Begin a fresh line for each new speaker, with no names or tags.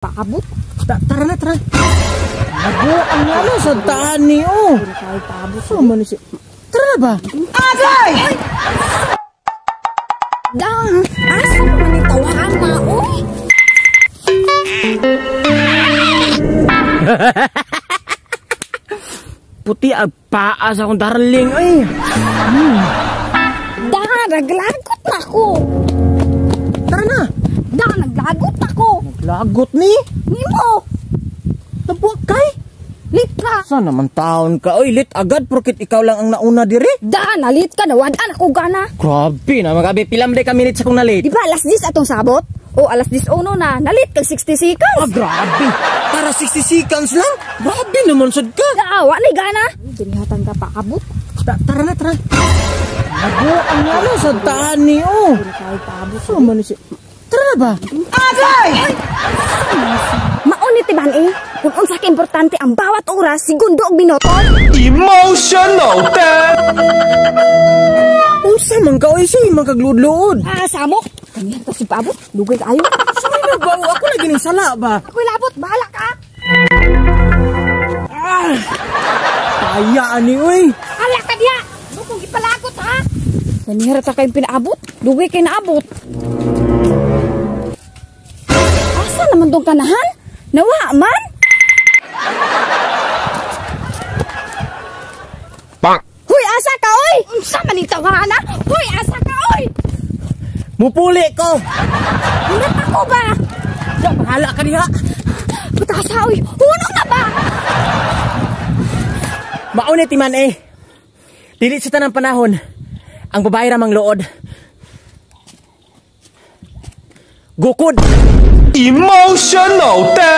Paabot.
Tara na, tara. Abo, ang ano sa taan ni, oh.
Kahit paabot.
So, man si. Tara na ba? Agay!
Dang, asa man ni tawhana, oy?
Puti ang paa sa akong darling, ay.
Dang, naglagot na ko.
Tara na.
Dang, naglagot na ko.
Lagot ni.
Nimo,
Nabuwag kay.
lit ka.
Saan naman taon ka? Oy, lit agad porkit ikaw lang ang nauna diri.
Dang, nalit ka, nawadaan ako gana.
Grabe na, magabi. Pila man ka minutes akong nalit.
Di ba alas 10 atong sabot? O alas 10 uno na, nalit kag 60 seconds.
Ah, grabe. Para 60 seconds lang. Grabe naman sad ka.
Da, wa ni gana. Dinihatan ka paabot.
Tara na, tara. Abo, ang ano sa taan ni, oh.
Kahit paabot.
So, man si. Tara na ba? Agay!
Mauni tiban eh. Kung unsa ka importante ang bawat oras, segundo ug minuto.
Emotional damage.
Unsa man ka, oy, suy, man kagluod-luod.
Ah, samok. Kanihan ta si paabot. Dugay kaayo.
Sorry na ba? Ako lagi ning sala ba?
Ako'y labot, bahala ka.
Ah! Kaya ani, oy.
Hala ka diha. Dukong ipalagot ha. Kanihara ta kayong pinaabot. Dugay kay naabot. Asa naman tong kanahan? Nawa man?
Bonk.
Huy, asa ka oy? Unsa man ni tawhana? Huy, asa ka oy?
Mupuli ko.
Ingat ako ba?
Ya, bahala ka diha.
Patasa oy. Hunong na ba?
Mauni timan eh. Dili sa tanang panahon, ang babae ra mang lood. Gukod.
Emotional damage.